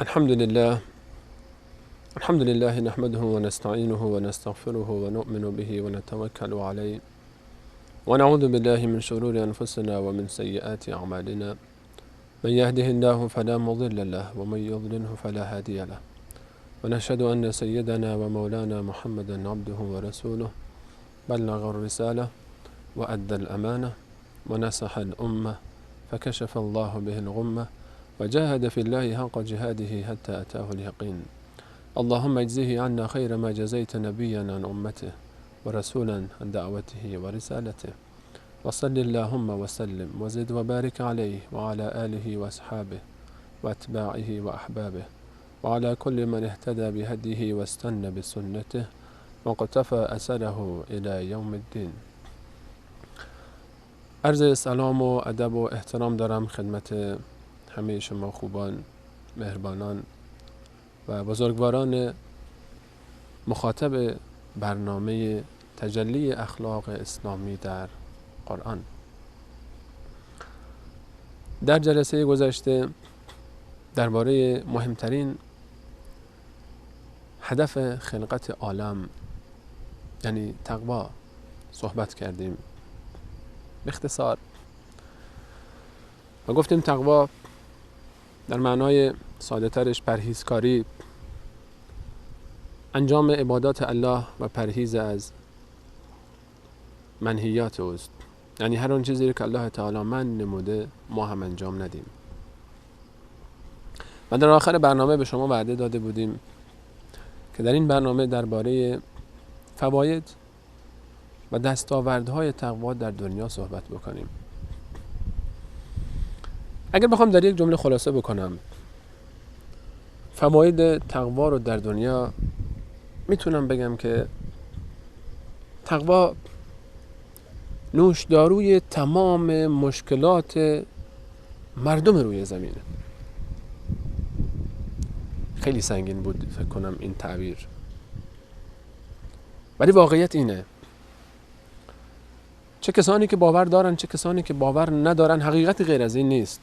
الحمد لله، الحمد لله نحمده ونستعينه ونستغفره ونؤمن به ونتوكل عليه ونعوذ بالله من شرور أنفسنا ومن سيئات أعمالنا، من يهده الله فلا مضل له ومن يضلله فلا هادي له، ونشهد أن سيدنا ومولانا محمدا عبده ورسوله، بلغ الرسالة وأدى الأمانة ونصح الأمة فكشف الله به الغمة وجاهد في الله حق جهاده حتى أتاه اليقين. اللهم اجزه عنا خير ما جزيت نبيا عن أمته ورسولا عن دعوته ورسالته، وصل اللهم وسلم وزد وبارك عليه وعلى آله وأصحابه وأتباعه وأحبابه وعلى كل من اهتدى بهديه واستنى بسنته واقتفى أثره إلى يوم الدين. عرض سلام و ادب و احترام دارم خدمت همه شما خوبان، مهربانان و بزرگواران مخاطب برنامه تجلی اخلاق اسلامی در قرآن. در جلسه گذشته درباره مهمترین هدف خلقت عالم یعنی تقوا صحبت کردیم به اختصار و گفتیم تقوا در معنای ساده ترش پرهیزکاری، انجام عبادات الله و پرهیز از منهیات اوست، یعنی هر آن چیزی که الله تعالی من نموده ما هم انجام ندیم. و در آخر برنامه به شما وعده داده بودیم که در این برنامه درباره فواید و دستاوردهای تقوا در دنیا صحبت بکنیم. اگر بخوام در یک جمله خلاصه بکنم فواید تقوا رو در دنیا، میتونم بگم که تقوا نوشداروی تمام مشکلات مردم روی زمینه. خیلی سنگین بود فکر کنم این تعبیر، ولی واقعیت اینه. چه کسانی که باور دارن چه کسانی که باور ندارن، حقیقت غیر از این نیست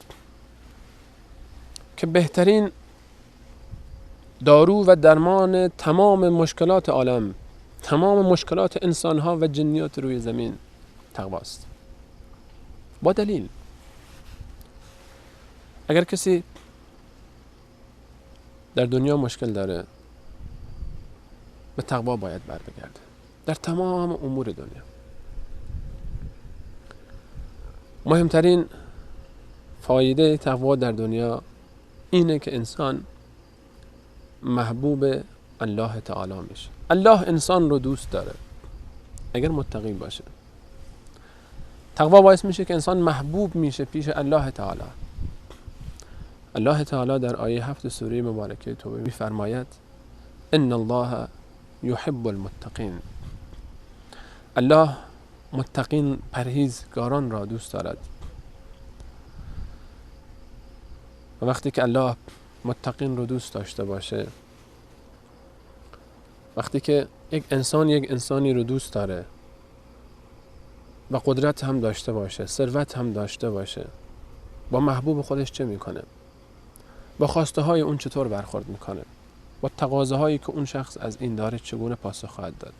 که بهترین دارو و درمان تمام مشکلات عالم، تمام مشکلات انسانها و جنیات روی زمین تقواست. با دلیل. اگر کسی در دنیا مشکل داره به تقوا باید بر بگرده در تمام امور دنیا. مهمترین فایده تقوا در دنیا اینه که انسان محبوب الله تعالی میشه. الله انسان رو دوست داره اگر متقی باشه. تقوا باعث میشه که انسان محبوب میشه پیش الله تعالی. الله تعالی در آیه 7 سوره مبارکه توبه میفرماید ان الله یحب المتقین. الله متقین پرهیزگاران را دوست دارد. و وقتی که الله متقین رو دوست داشته باشه، وقتی که یک انسان یک انسانی رو دوست داره و قدرت هم داشته باشه، ثروت هم داشته باشه، با محبوب خودش چه میکنه؟ با خواسته های اون چطور برخورد میکنه؟ با تقاضاهایی که اون شخص از این داره چگونه پاسخ خواهد داد؟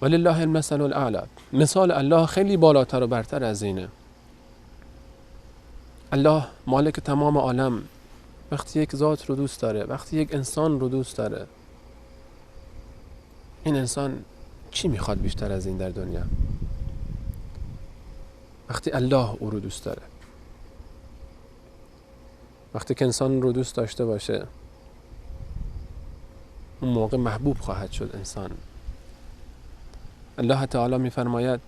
ولله المثل الاعلی. مثال الله خیلی بالاتر و برتر از اینه. الله مالک تمام عالم وقتی یک ذات رو دوست داره، وقتی یک انسان رو دوست داره، این انسان چی میخواد بیشتر از این در دنیا؟ وقتی الله او رو دوست داره، وقتی که انسان رو دوست داشته باشه، اون موقع محبوب خواهد شد انسان. الله تعالی میفرماید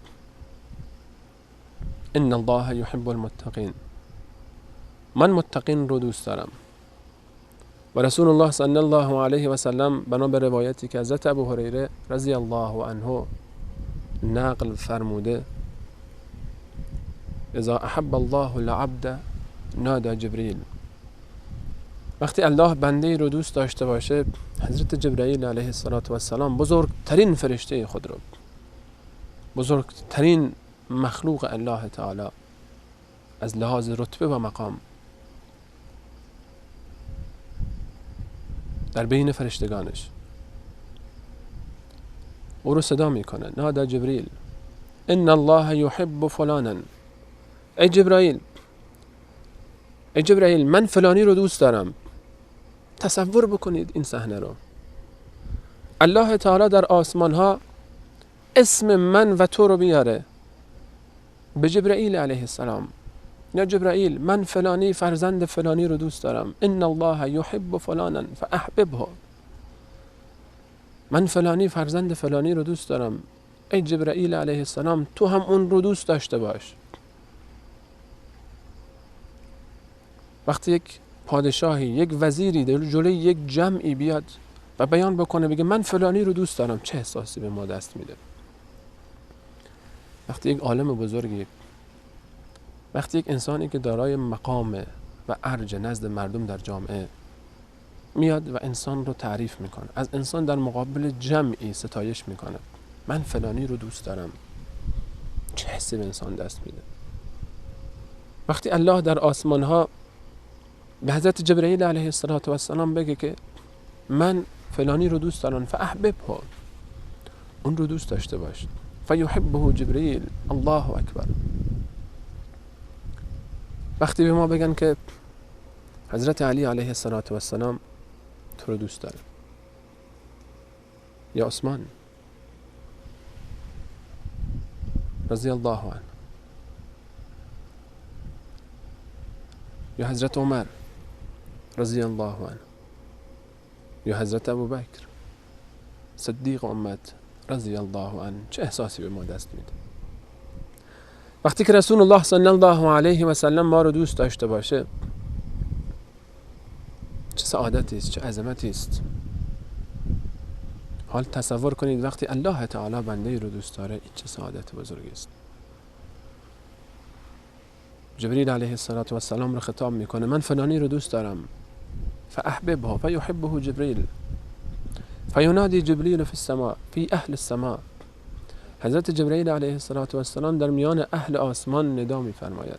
ان الله یحب المتقین. من متقین رو دوست دارم. و رسول الله صلی الله علیه و سلم بنا به روایتی که حضرت ابو هریره رضی الله عنه نقل فرموده، اذا احب الله العبد نادى جبریل. وقتی الله بنده رو دوست داشته باشه، حضرت جبرئیل علیه السلام بزرگترین فرشته خود رو، بزرگترین مخلوق الله تعالی از لحاظ رتبه و مقام، در بین فرشتگانش او رو صدا میکنه، نادا جبریل ان الله یحب فلانا، ای جبرائیل، ای جبرائیل من فلانی رو دوست دارم. تصور بکنید این صحنه رو، الله تعالی در آسمان ها اسم من و تو رو بیاره به جبرائیل علیه السلام، یا جبرائیل من فلانی فرزند فلانی رو دوست دارم، ان الله یحب فلانا فاحببه، من فلانی فرزند فلانی رو دوست دارم، ای جبرائیل علیه السلام تو هم اون رو دوست داشته باش. وقتی یک پادشاهی، یک وزیری در جلوی یک جمعی بیاد و بیان بکنه بگه من فلانی رو دوست دارم، چه احساسی به ما دست میده؟ وقتی یک عالم بزرگی، وقتی یک انسانی که دارای مقام و ارج نزد مردم در جامعه میاد و انسان رو تعریف میکنه، از انسان در مقابل جمعی ستایش میکنه، من فلانی رو دوست دارم، چه حسی به انسان دست میده؟ وقتی الله در آسمان ها به حضرت جبرئیل علیه السلام بگه که من فلانی رو دوست دارم، فاحببه، اون رو دوست داشته باش، فیحبه جبرئیل، الله اکبر. وقتی به ما بگن که حضرت علی علیه السلام تو رو دوست داره، یا عثمان رضی الله عنه، یا حضرت عمر رضی الله عنه، یا حضرت ابوبکر صدیق امت رضی الله عنه، چه احساسی به ما دست میده؟ وقتی که رسول الله صلی الله علیه و سلم ما رو دوست داشته باشه، چه سعادتی است، چه عظمتی است. حال تصور کنید وقتی الله تعالی بنده رو دوست داره، این چه سعادت بزرگی است. جبریل علیه السلام رو خطاب میکنه، من فلانی رو دوست دارم، فاحببه فیحبه جبریل، فینادی جبریل فی السماء فی اهل السماء. حضرت جبرئیل علیه السلام در میان اهل آسمان ندا میفرماید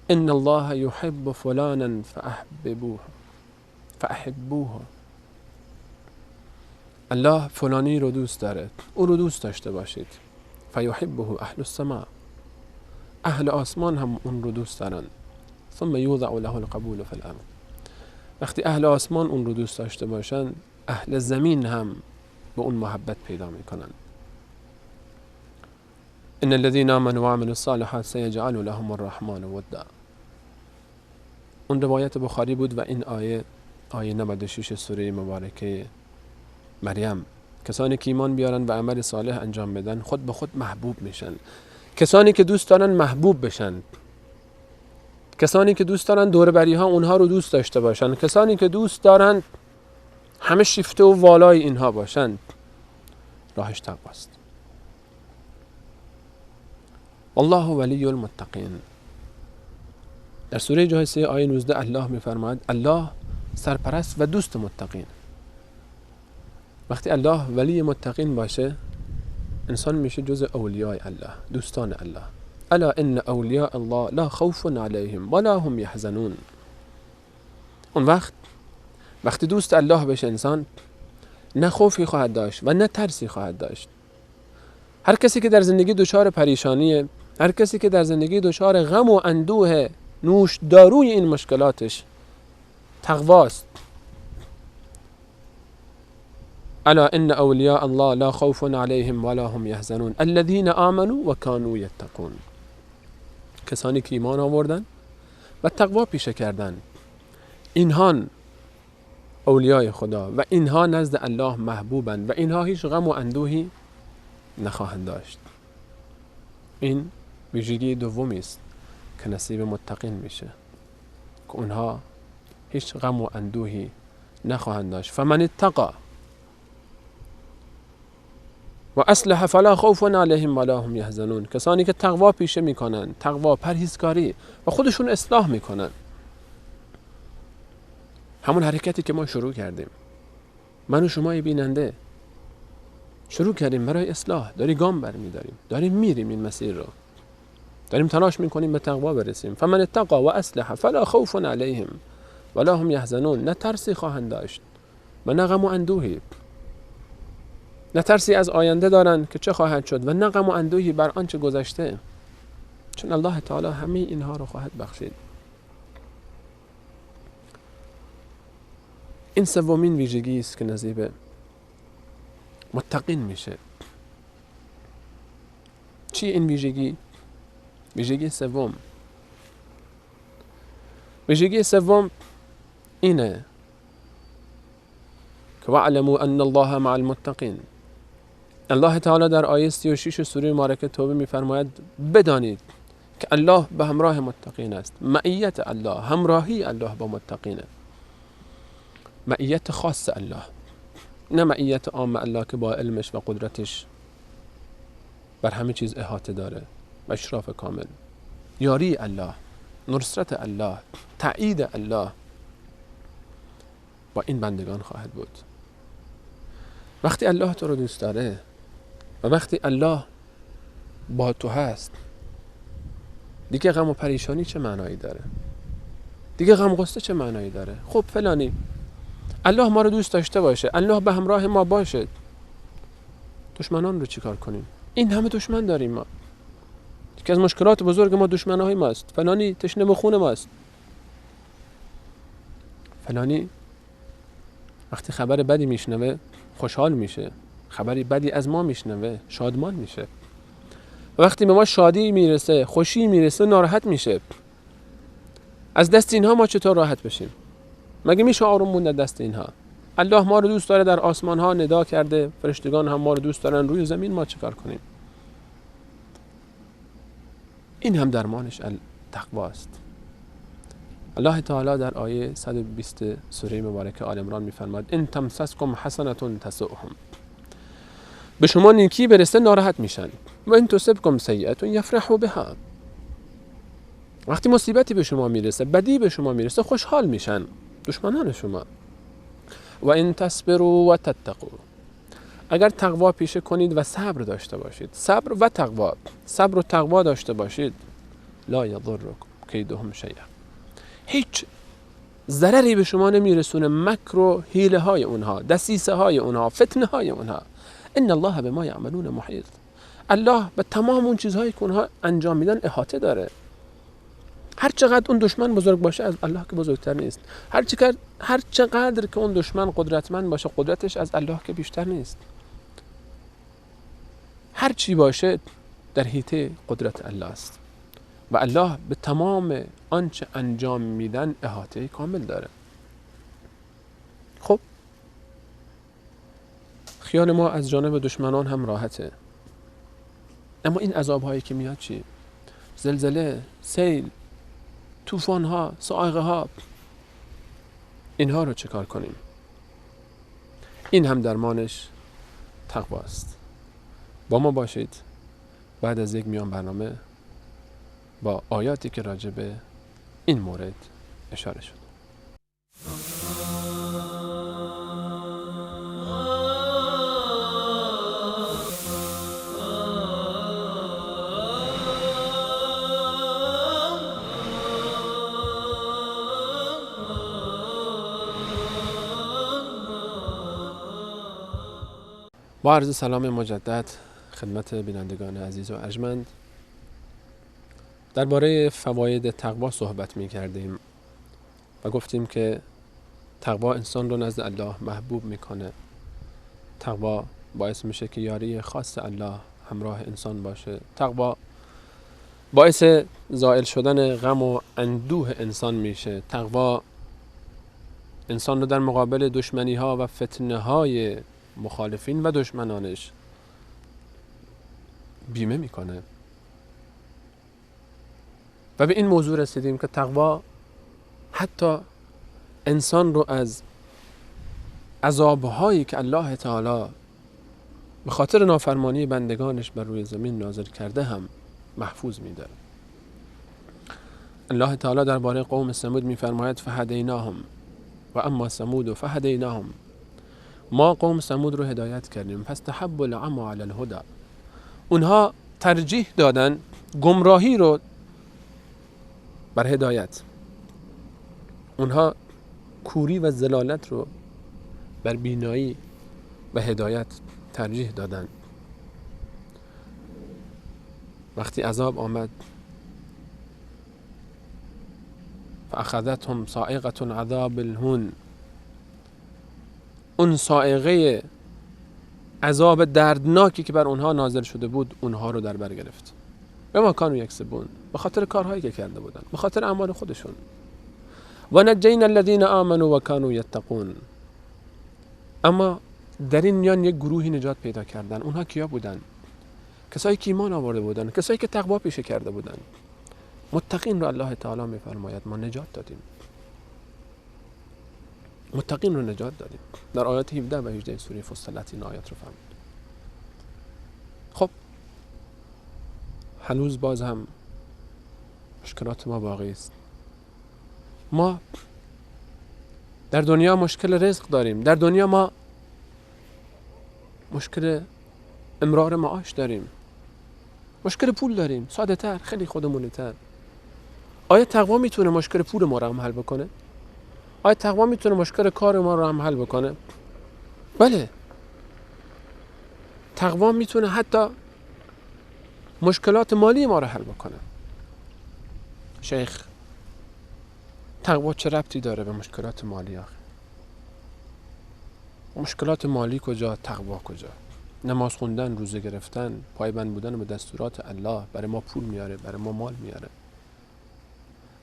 ان الله یحب فلانا فاحببوه فاحبوه، الله فلانی رو دوست داره، او رو دوست داشته باشید. فیحبه اهل السماء، اهل آسمان هم اون رو دوست دارن. ثم یوضع له القبول فی الارض، وقتی اهل آسمان اون رو دوست داشته باشن، اهل زمین هم به اون محبت پیدا میکنن. ان الذين آمنوا وعملوا الصالحات سيجعل لهم الرحمن ودا. اون روایت بخاری بود و این آیه، آیه 96 سوره مبارکه مریم. کسانی که ایمان بیارن و عمل صالح انجام بدن، خود به خود محبوب میشن. کسانی که دوست دارن محبوب بشن، کسانی که دوست دارن دور بری ها اونها رو دوست داشته باشن، کسانی که دوست دارن همه شیفته و والای اینها باشن، راهش تقواست. الله ولی المتقین. در سوره جاثیه آیه 19 الله میفرماید الله سرپرست و دوست متقین. وقتی الله ولی متقین باشه، انسان میشه جز اولیای الله، دوستان الله. الا ان اولیاء الله لا خوف علیهم ولا هم یحزنون. اون وقت وقتی دوست الله بشه، انسان نه خوفی خواهد داشت و نه ترسی خواهد داشت. هر کسی که در زندگی دچار پریشانیه، هر کسی که در زندگی دچار غم و اندوه، نوش داروی این مشکلاتش تقواست. الا ان اولیاء الله لا خوف علیهم ولا هم یحزنون الذین آمنوا وکانوا یتقون. کسانی که ایمان آوردن و تقوا پیشه کردن، اینها اولیای خدا و اینها نزد الله محبوبند و اینها هیچ غم و اندوهی نخواهند داشت. این ویژگی دومی است که نصیب متقین میشه، که اونها هیچ غم و اندوهی نخواهند داشت. فمن اتقا و اصلح فلا خوف علیهم ولا هم یحزنون. کسانی که تقوا پیشه میکنن، تقوا پرهیزکاری و خودشون اصلاح میکنن، همون حرکتی که ما شروع کردیم، من و شما بیننده شروع کردیم برای اصلاح، داری گام برمیداریم، داریم میریم این مسیر رو، داریم تلاش میکنیم به تقوا برسیم. فمن اتقا و اصلح فلا خوف علیهم ولا هم یحزنون. نه ترسی خواهند داشت و نه غم و اندوهی. نه ترسی از آینده دارند که چه خواهد شد و نه غم و اندوهی بر آنچه گذشته، چون الله تعالی همه اینها رو خواهد بخشید. این سومین ویژگی است که نصیب متقین میشه. چی این ویژگی؟ ویژگی سوم. ویژگی سوم اینه که واعلموا ان الله مع المتقین. الله تعالی در آیه 36 سوره مبارکه توبه میفرماید بدانید که الله به همراه متقین است. معیت الله، همراهی الله با متقینه. معیت خاص الله، نه معیت عام الله که با علمش و قدرتش بر همه چیز احاطه داره و اشراف کامل. یاری الله، نصرت الله، تأیید الله با این بندگان خواهد بود. وقتی الله تو رو دوست داره و وقتی الله با تو هست، دیگه غم و پریشانی چه معنایی داره؟ دیگه غم غصه چه معنایی داره؟ خب فلانی، الله ما رو دوست داشته باشه، الله به همراه ما باشه، دشمنان رو چیکار کنیم؟ این همه دشمن داریم ما. یکی از مشکلات بزرگ ما دشمنهای ماست. فلانی تشنه به خون ماست. فلانی وقتی خبر بدی میشنوه خوشحال میشه، خبری بدی از ما میشنوه شادمان میشه. وقتی به ما شادی میرسه، خوشی میرسه، ناراحت میشه. از دست اینها ما چطور راحت بشیم؟ مگه میشه آروم موند از دست اینها؟ الله ما رو دوست داره، در آسمان ها ندا کرده، فرشتگان هم ما رو دوست دارن، روی زمین ما چیکار کنیم؟ این هم درمانش تقوا است. الله تعالی در آیه 120 سوره مبارکه آل عمران میفرماد ان تمسسکم حسنة تسؤهم. به شما نیکی برسه ناراحت میشن، و ان تصبکم سیئة یفرحوا بها. وقتی مصیبتی به شما میرسه، بدی به شما میرسه، خوشحال میشن دشمنان شما. و ان تصبروا و تتقوا. اگر تقوا پیشه کنید و صبر داشته باشید، صبر و تقوا، صبر و تقوا داشته باشید، لا یضرکم کیدهم شیئا. هیچ ضرری به شما نمیرسونه مکر و حیله های اونها، دسیسه های اونها، فتنه های اونها. ان الله بما یعملون محیط. الله به تمام اون چیزهایی که اونها انجام میدن احاطه داره. هر چقدر اون دشمن بزرگ باشه از الله که بزرگتر نیست. هر چقدر که اون دشمن قدرتمند باشه قدرتش از الله که بیشتر نیست. هر چی باشه در حیطه قدرت الله است و الله به تمام آنچه انجام میدن احاطه کامل داره. خب خیال ما از جانب دشمنان هم راحته، اما این عذاب هایی که میاد چی؟ زلزله، سیل، طوفان ها، صاعقه ها، اینها رو چه کار کنیم؟ این هم درمانش تقوا است. با ما باشید بعد از یک میان برنامه با آیاتی که راجع به این مورد اشاره شد. با عرض سلام مجدد خدمت بینندگان عزیز و ارجمند، درباره فواید تقوا صحبت می کردیم و گفتیم که تقوا انسان رو نزد الله محبوب میکنه. تقوا باعث میشه که یاری خاص الله همراه انسان باشه. تقوا باعث زائل شدن غم و اندوه انسان میشه. تقوا انسان رو در مقابل دشمنی ها و فتنه های مخالفین و دشمنانش بیمه میکنه. و به این موضوع رسیدیم که تقوا حتی انسان رو از عذابهایی که الله تعالی به خاطر نافرمانی بندگانش بر روی زمین نازل کرده هم محفوظ می‌داره. الله تعالی درباره قوم ثمود می‌فرماید فهدیناهم و اما ثمود فهدیناهم. ما قوم ثمود رو هدایت کردیم. پس تحب العمى علی الهدی. اونها ترجیح دادن گمراهی رو بر هدایت. اونها کوری و ضلالت رو بر بینایی و هدایت ترجیح دادن. وقتی عذاب آمد، فاخذتهم صاعقة عذاب الهون، اون صاعقه عذاب دردناکی که بر اونها نازل شده بود اونها رو در بر گرفت. به ما کانوا یکسبون، به خاطر کارهایی که کرده بودن، به خاطر اعمال خودشون. و نجینا الذین آمنوا و کانوا یتقون. اما در این میان یک گروهی نجات پیدا کردن. اونها کیا بودن؟ کسایی که ایمان آورده بودن، کسایی که تقوا پیشه کرده بودن. متقین رو الله تعالی میفرماید ما نجات دادیم. متقین رو نجات دادیم. در آیات 17 و 18 سوره فصلت این آیات رو فرمود. خب هنوز باز هم مشکلات ما باقی است. ما در دنیا مشکل رزق داریم، در دنیا ما مشکل امرار معاش داریم، مشکل پول داریم. ساده تر، خیلی خودمونی تر. آیا تقوا میتونه مشکل پول ما رو هم حل بکنه؟ آیا تقوا میتونه مشکل کار ما رو هم حل بکنه؟ بله، تقوا میتونه حتی مشکلات مالی ما رو حل بکنه. شیخ، تقوا چه ربطی داره به مشکلات مالی آخه؟ مشکلات مالی کجا، تقوا کجا؟ نماز خوندن، روزه گرفتن، پایبند بودن به دستورات الله برای ما پول میاره، برای ما مال میاره.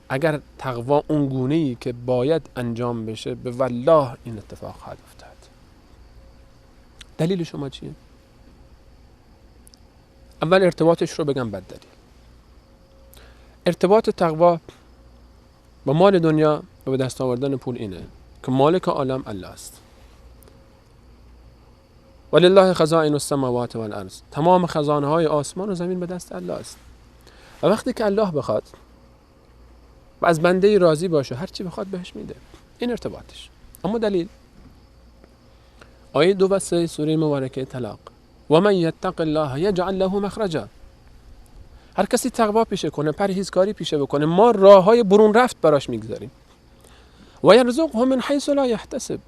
اگر تقوا اون گونه‌ای که باید انجام بشه، به والله این اتفاق خواهد افتاد. دلیل شما چیه؟ اول ارتباطش رو بگم، بعد دلیل. ارتباط تقوا با مال دنیا و به دست آوردن پول اینه که مالک عالم الله است. ولله خزائن السماوات والارض، تمام خزانه های آسمان و زمین به دست الله است. و وقتی که الله بخواد و از بنده راضی باشه، هر چی بخواد بهش میده. این ارتباطش. اما دلیل آیه 2 و 3 سوره مبارکه طلاق، و من یتق الله یجعل له مخرجا. هر کسی تقوا پیشه کنه، پرهیزکاری پیشه بکنه، ما راههای برون رفت براش میگذاریم. و یرزقه من حیث لا یحتسب،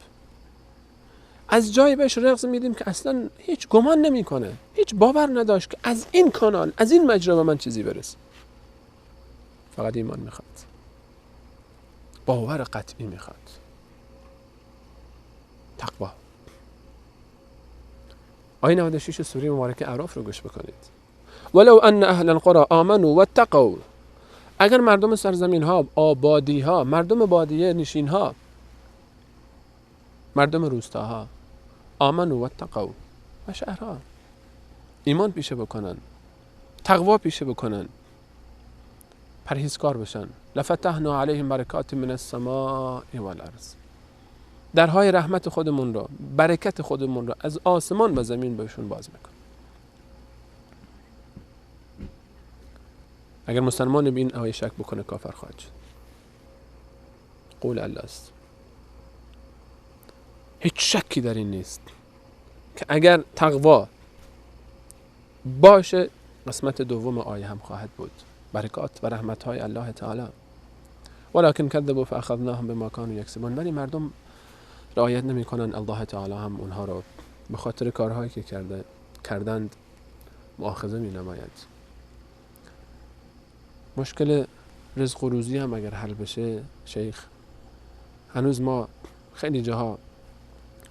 از جایی بهش رزق میدیم که اصلا هیچ گمان نمیکنه، هیچ باور نداشت که از این کانال، از این مجرا به من چیزی برسه. فقط ایمان میخواد، باور قطعی میخواد، تقوا. آیه 96 سوره مبارکه اعراف رو گوش بکنید. ولو ان اهل القرى آمنوا واتقوا، اگر مردم سرزمین ها، آبادی ها، مردم بادیه نشین ها، مردم روستاها، آمنوا واتقوا و شهرها، ایمان پیشه بکنن، تقوا پیشه بکنن، پرهیزکار بشن، لفتحنا علیهم برکات من السماء والارض، درهای رحمت خودمون رو، برکت خودمون رو از آسمان و زمین بهشون باز میکنه. اگر مسلمان به این آیه شک بکنه کافر خواهد شد. قول الله است. هیچ شکی در این نیست که اگر تقوا باشه، قسمت دوم آیه هم خواهد بود، برکات و رحمت های الله تعالی. ولکن کذبوا فاخذناهم بما كانوا یکسبون، ولی مردم رعایت نمی کنن، الله تعالی هم اونها رو به خاطر کارهایی که کردند مؤاخذه می نماید. مشکل رزق و روزی هم اگر حل بشه شیخ، هنوز ما خیلی جاها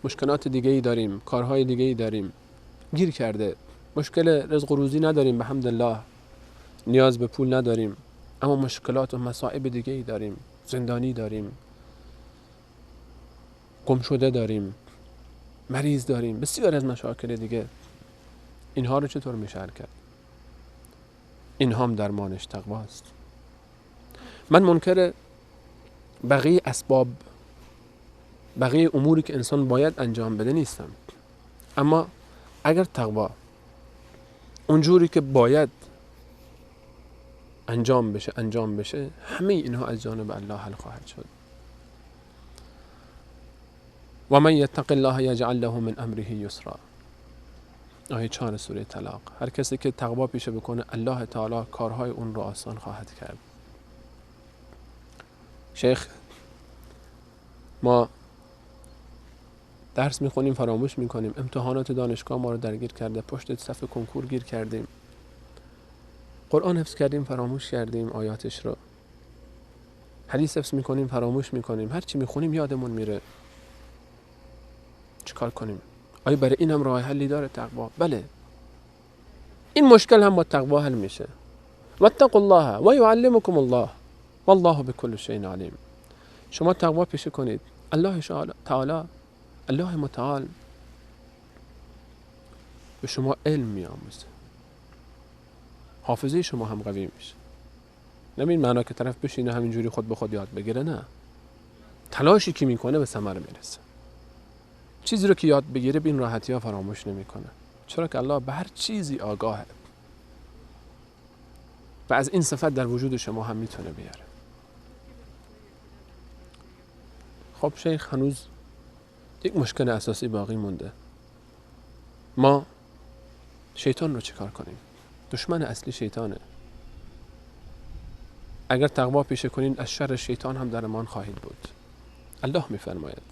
مشکلات دیگه ای داریم، کارهای دیگه ای داریم، گیر کرده. مشکل رزق و روزی نداریم به حمدالله، نیاز به پول نداریم، اما مشکلات و مصائب دیگه ای داریم، زندانی داریم، گم شده داریم، مریض داریم، بسیار از مشاکل دیگه. اینها رو چطور میشه حل کرد؟ اینها هم درمانش تقواست. من منکر بقیه اسباب، بقیه اموری که انسان باید انجام بده نیستم، اما اگر تقوا اونجوری که باید انجام بشه، همه اینها از جانب الله حل خواهد شد. و من یتق الله یجعل له من امره یسرا، آیه 4 سوره طلاق. هر کسی که تقوا پیشه بکنه، الله تعالی کارهای اون رو آسان خواهد کرد. شیخ، ما درس میخونیم فراموش میکنیم، امتحانات دانشگاه ما رو درگیر کرده، پشت صف کنکور گیر کردیم، قرآن حفظ کردیم فراموش کردیم آیاتش رو، حدیث حفظ میکنیم فراموش میکنیم، هر چی میخونیم یادمون میره. چیکار کنیم؟ آیا برای این هم راه حلی داره تقوا؟ بله، این مشکل هم با تقوا حل میشه. واتقوا الله و یعلمکم الله والله بكل شیء علیم. شما تقوا پیشه کنید، الله تعالی، الله متعال به شما علم میآموزه، حافظه شما هم قوی میشه. نه این معنا که طرف بشینه همینجوری خود به خود یاد بگیره، نه، تلاشی که میکنه به ثمر میرسه. چیزی رو که یاد بگیره به این راحتی ها فراموش نمیکنه، چرا که الله به هر چیزی آگاهه و از این صفت در وجود شما هم میتونه بیاره. خب شیخ، هنوز یک مشکل اساسی باقی مونده. ما شیطان رو چیکار کنیم؟ دشمن اصلی شیطانه. اگر تقوا پیشه کنید از شر شیطان هم در امان خواهید بود. الله میفرماید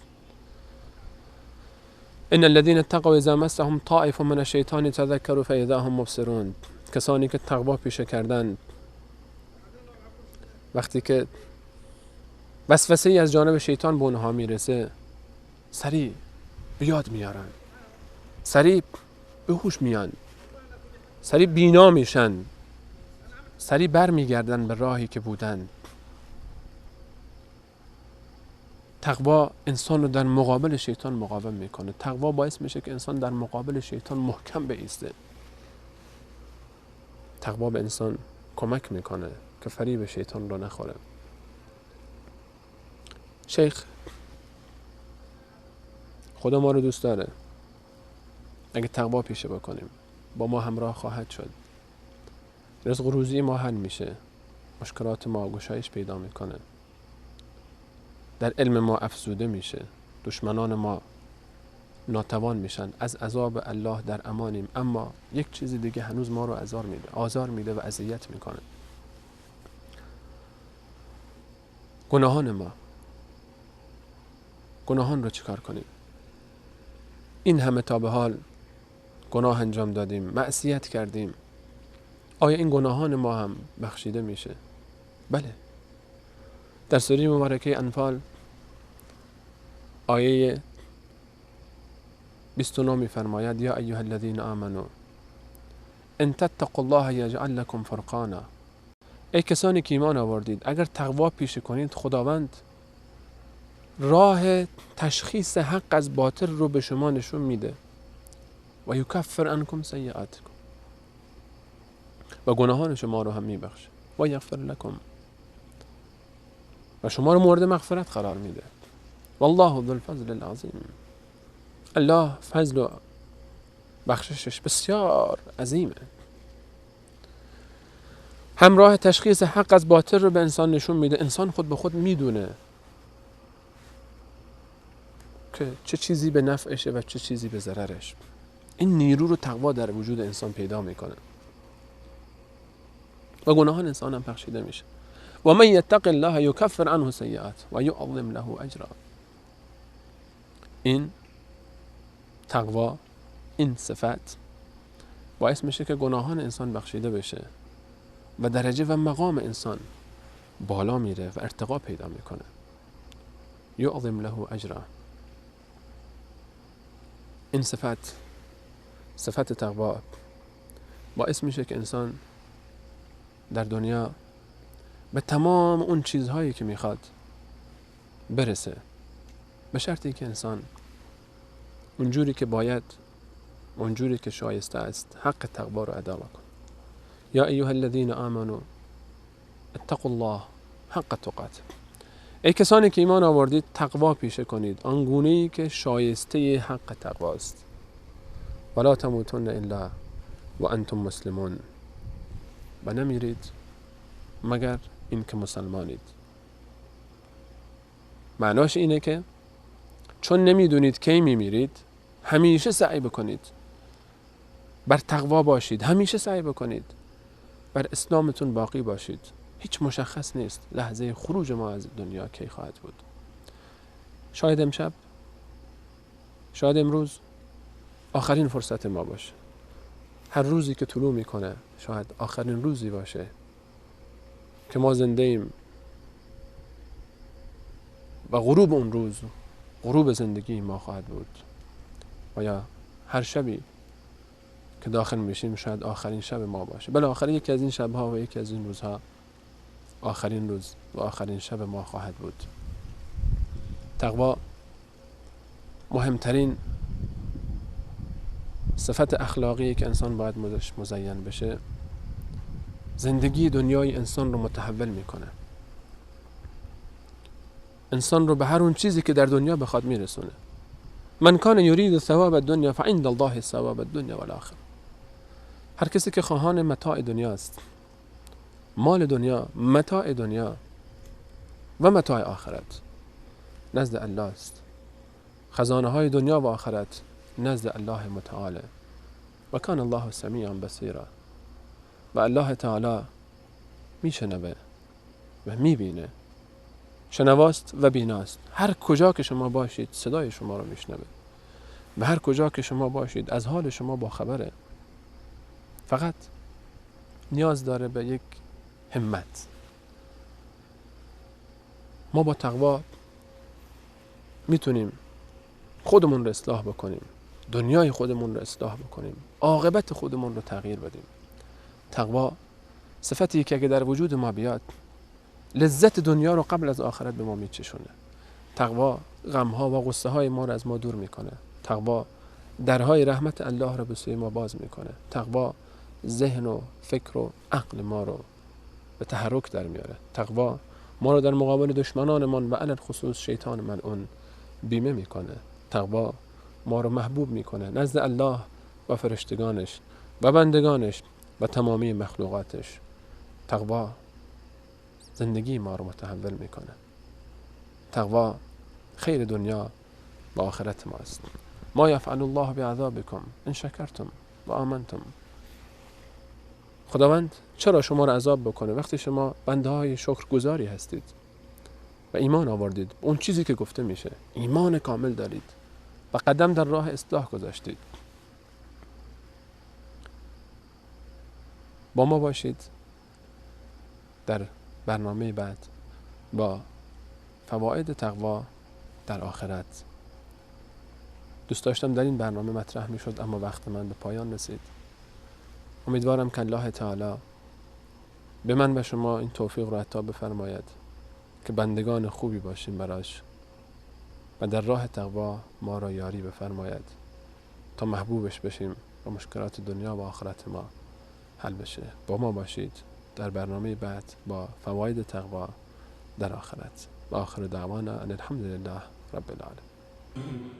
ان الذين اتقوا اذا مسهم طائف من الشیطان تذکروا فاذا هم مبصرون. کسانی که تقوا پیشه کردند، وقتی که وسوسه ای از جانب شیطان به اونها میرسه، سریع به یاد میارن، سریع به هوش میان، سریع بینا میشن، سریع بر میگردن به راهی که بودن. تقوا انسان رو در مقابل شیطان مقاوم میکنه. تقوا باعث میشه که انسان در مقابل شیطان محکم بایسته. تقوا به انسان کمک میکنه که فریب شیطان رو نخوره. شیخ، خدا ما رو دوست داره. اگه تقوا پیشه بکنیم با ما همراه خواهد شد. رزق روزی ما حل میشه، مشکلات ما گشایش پیدا میکنه، در علم ما افزوده میشه، دشمنان ما ناتوان میشن، از عذاب الله در امانیم. اما یک چیز دیگه هنوز ما رو آزار میده و اذیت میکنه. گناهان ما. گناهان رو چیکار کنیم؟ این همه تا به حال گناه انجام دادیم، معصیت کردیم، آیا این گناهان ما هم بخشیده میشه؟ بله. در سوره مبارکه انفال آیه 29 میفرماید یا ایها الذین آمنوا ان تتقوا الله یجعل لکم فرقانا. ای کسانی که ایمان آوردید، اگر تقوا پیشه کنید خداوند راه تشخیص حق از باطل رو به شما نشون میده. و یکفر عنکم سیئاتکم، و گناهان شما رو هم میبخشه. و یغفر لکم، و شما رو مورد مغفرت قرار میده. والله ذو الفضل العظیم. الله فضل و بخششش بسیار عظیمه. همراه تشخیص حق از باطل رو به انسان نشون میده. انسان خود به خود میدونه که چه چیزی به نفعشه و چه چیزی به ضررش. این نیرو رو تقوا در وجود انسان پیدا میکنه و گناهان انسان هم بخشیده میشه. و من یتق الله یکفر عنه سیئات و یعظم له اجرا. این تقوا، این صفت باعث میشه که گناهان انسان بخشیده بشه و درجه و مقام انسان بالا میره و ارتقا پیدا میکنه. یعظم له اجرا. این صفت، صفت تقوا، باعث میشه که انسان در دنیا به تمام اون چیزهایی که میخواد برسه، به شرطی که انسان اونجوری که باید، اونجوری که شایسته است، حق تقوا رو ادا بکنه. یا ایها الذین آمنوا اتقوا الله حق تقاته. ای کسانی که ایمان آوردید، تقوا پیشه کنید آنگونه‌ای که شایسته حق تقواست. ولا تموتن الا و انتم مسلمون. و نمیرید مگر اینکه مسلمانید. معناش اینه که چون نمیدونید کی میمیرید، همیشه سعی بکنید بر تقوا باشید، همیشه سعی بکنید بر اسلامتون باقی باشید. هیچ مشخص نیست لحظه خروج ما از دنیا کی خواهد بود. شاید امشب، شاید امروز آخرین فرصت ما باشه. هر روزی که طلوع میکنه شاید آخرین روزی باشه که ما زنده ایم و غروب اون روز غروب زندگی ما خواهد بود. و یا هر شبی که داخل میشیم شاید آخرین شب ما باشه. بله، آخرین یکی از این شبها و یکی از این روزها آخرین روز و آخرین شب ما خواهد بود. تقوا مهمترین صفت اخلاقی که انسان باید مزین بشه. زندگی دنیای انسان رو متحول میکنه، انسان رو به هر اون چیزی که در دنیا بخواد میرسونه. من کان یرید ثواب الدنیا فعند الله ثواب الدنیا والآخره. هر کسی که خواهان متاع دنیاست، مال دنیا، متاع دنیا و متاع آخرت نزد الله است. خزانه های دنیا و آخرت نزد الله متعاله. و کان الله سمیعا بصیرا. و الله تعالی میشنوه و میبینه، شنواست و بیناست. هر کجا که شما باشید صدای شما رو میشنوه و هر کجا که شما باشید از حال شما باخبره. فقط نیاز داره به یک همت. ما با تقوا میتونیم خودمون رو اصلاح بکنیم، دنیای خودمون رو اصلاح بکنیم، عاقبت خودمون رو تغییر بدیم. تقوا صفتی که اگه در وجود ما بیاد لذت دنیا رو قبل از آخرت به ما میچشونه. تقوا غمها و غصه های ما رو از ما دور میکنه. تقوا درهای رحمت الله رو به سوی ما باز میکنه. تقوا ذهن و فکر و عقل ما رو به تحرک در میاره. تقوا ما رو در مقابل دشمنانمان و علی الخصوص شیطان ملعون بیمه میکنه. تقوا ما رو محبوب میکنه نزد الله و فرشتگانش و بندگانش و تمامی مخلوقاتش. تقوا زندگی ما رو متحول میکنه. تقوا خیر دنیا و آخرت ماست. ما یفعل الله بعذابکم ان شکرتم و آمنتم. خداوند چرا شما رو عذاب بکنه وقتی شما بنده های شکرگزاری هستید و ایمان آوردید، اون چیزی که گفته میشه ایمان کامل دارید و قدم در راه اصلاح گذاشتید. با ما باشید در برنامه بعد با فواید تقوا در آخرت. دوست داشتم در این برنامه مطرح میشد اما وقت من به پایان رسید. امیدوارم که الله تعالی به من و شما این توفیق رو عطا بفرماید که بندگان خوبی باشیم براش و در راه تقوا ما را یاری بفرماید تا محبوبش بشیم و مشکلات دنیا و آخرت ما حل بشه. با ما باشید در برنامه بعد با فواید تقوا در آخرت. و آخر دعوانا ان الحمد لله رب العالمین.